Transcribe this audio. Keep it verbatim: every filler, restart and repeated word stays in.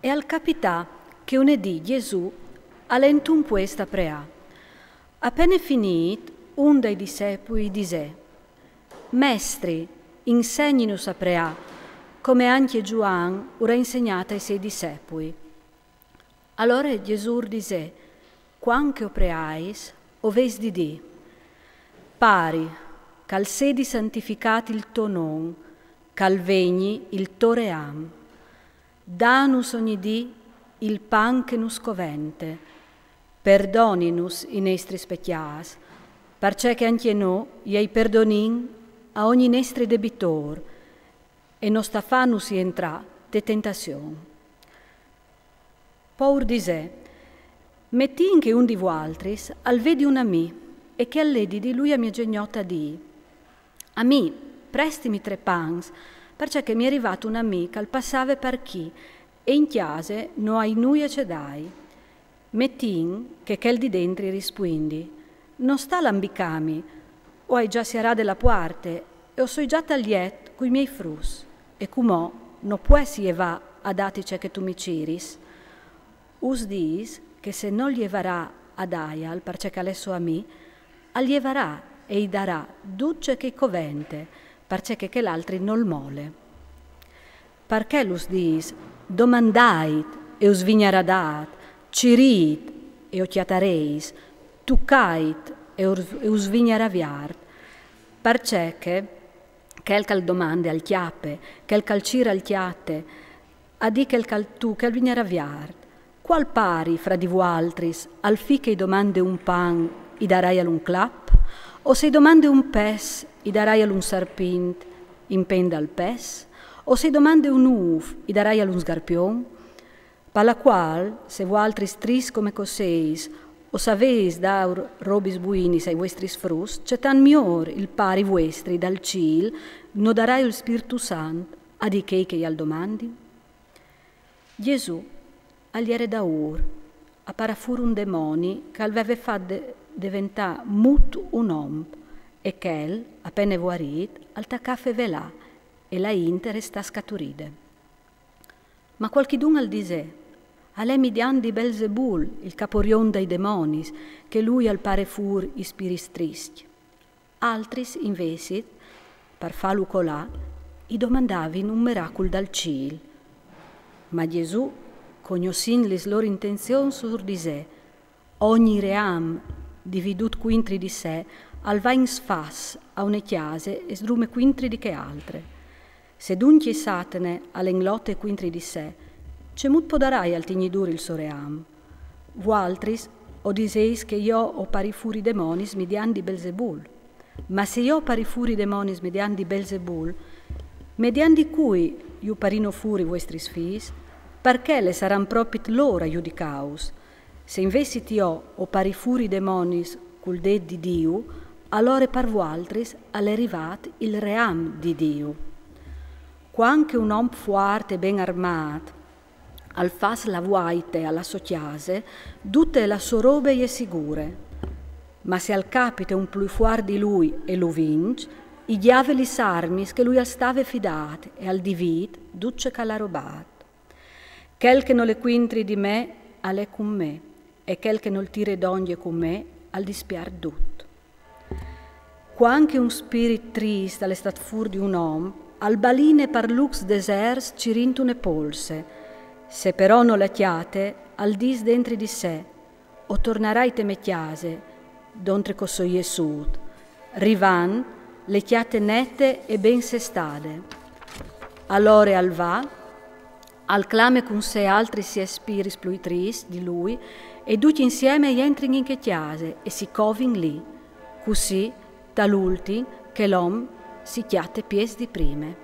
E al capità che une dì Jesù al è intun puest a preà. Apene finît, un dai dissepui i disè: «Mestri, insegninus a preà, come ancje Zuan ur à insegnât ai siei dissepui.» Alore Jesù ur disè: «Cuant che o preais, o vês di dî: Pari, che al sedi santificât il to non, che al vegni il to ream. Dânus ogni dì il pan che nus covente. Perdoninus i nestris pecjâts, parcè che ancje nô i ai perdonìn a ogni nestri debitôr, e no sta fânus jentrâ te tentazion.» Po ur disè: «Metìn che un di vualtris al vedi un amì e che al ledi di lui a mia zegnot a dî: Amì, prestimi trê pans, parcè che mi è rivât un amì che al passave par chi e in cjase no ai nuie ce dâi.» Metìn che chel di dentri i rispuindi: «No sta lambicâmi, o ai za sierade la puarte e o soi za tal jet cui miei fruts, e cumò no pues jevâ a dâti ce che tu mi ciris.» Us dîs che se nol jevarà a dâial, parcè che al è so amì, al jevarà e i darà dut ce che i covente, parcè che chel altri nol mole. Par chel us dîs: Domandait e us vignarà dât, cirît e o cjatarês, tucait e ur-, e us vignarà viart, parcè che chel che al domande al cjape, chel che al cire al cjate, a dî chel che al tuche al vignarà viart. Cuâl pari fra di vualtris al fi che i domande un pan, i daraial un clap? O se i domande un pes, i daraial un sarpint in pen dal pes? O se i domande un ûf, i daraial un sgarpion? Par la cuâl, se vualtris trîs come che o seis o savês dâ robis buinis ai vuestris fruts, ce tant miôr il Pari vuestri dal cîl no darà il Spirtu Sant a di chei che jal domandin? Jesù al jere daûr a parâ fûr un demoni che al veve fat de-, deventâ mût un om, e chel, apene vuarît, al tacà a fevelâ e la int e restà scaturide. Ma cualchidun al disè: «Al è midiant di Belzebul, il caporion dai demonis, che lui al pare fûr i spirits triscj.» Altris, invezit, par fâlu colâ, i domandavin un miracul dal cîl. Ma Jesù, cognossint lis lôr intenzions, ur disè: «Ogni ream dividût cuintri di se al va in sfas a une cjase e sdrume cuintri di chê altre. Se duncje Satane al è in lote cuintri di se, cemût podaraial tignî dûr il so ream? Vualtris o diseis che jo o pari fûr i demonis midiant di Belzebul. Ma se jo o pari fûr i demonis midiant di Belzebul, midiant di cui ju parìno fûr i vuestris fîs? Parcè le saran propit lôr a judicâus. Se invezit jo o pari fûr i demonis cul dêt di Diu, alore par vualtris al è rivât il ream di Diu. Cuant che un om fuart e ben armât al fâs la vuaite a la sô cjase, dute la sô robe e je sigure. Ma se al capite un plui fuart di lui e lu vinç, i gjave lis armis che lui al stave fidât e al divît dut ce che al à robât. Chel che nol è cuintri di me al è cun me, e chel che nol tire dongje cun me al dispiart dut.» Cuant che un spirit trist al è stât fûr di un om, al baline par lûcs deserts cirint une polse. Se però no le cjate, al dîs dentri di se: «O tornarai te mê cjase, dontre che o soi jessût.» Rivant, le cjate nete e ben sestade. Alore al va, al clame cun se altris siet spirits plui triscj di lui, e ducj insieme a jentrin in chê cjase e si covin li. Cussì, tal ultin, chel om si cjate piês di prime.